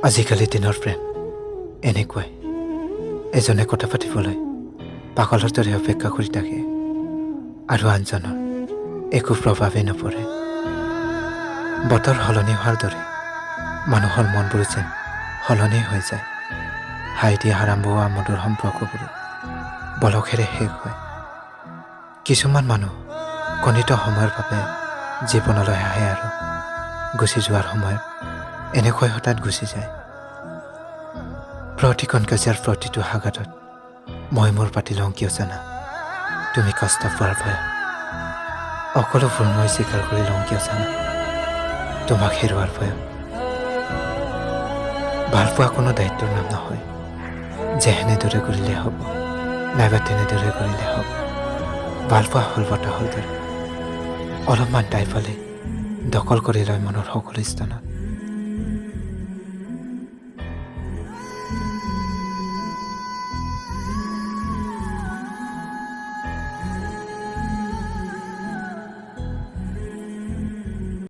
আজিকালি দিনৰ প্ৰেম এনেকুৱাই, এজনে কথা পাতিবলৈ পাগলৰ দৰে অপেক্ষা কৰি থাকে আৰু আনজনৰ একো প্ৰভাৱেই নপৰে। বতৰ সলনি হোৱাৰ দৰে মানুহৰ মনবোৰ যেন সলনি হৈ যায়। হাঁহি দি আৰম্ভ হোৱা মধুৰ সম্পৰ্কবোৰো বলখেৰে শেষ হয়। কিছুমান মানুহ গণিত সময়ৰ বাবে জীৱনলৈ আহে আৰু গুচি যোৱাৰ সময়ত এনেকৈ হঠাৎ গুচি যায়। প্ৰতিখন কাজিয়াৰ প্ৰতিটো আঘাতত মই মোৰ পাতি লওঁ, কিয় জানা? তুমি কষ্ট পোৱাৰ ভয়ত। সকলো ভুল মই স্বীকাৰ কৰি লওঁ, কিয় জানা? তোমাক হেৰুৱাৰ ভয়ত। ভালপোৱা কোনো দায়িত্বৰ নাম নহয় যে সেনেদৰে কৰিলে হ'ব নাইবা তেনেদৰে কৰিলে হ'ব। ভালপোৱা হ'ল বতাহৰ দৰে, অলপমান ঠাই পালে দখল কৰি লয় মনৰ সকলো স্থানত।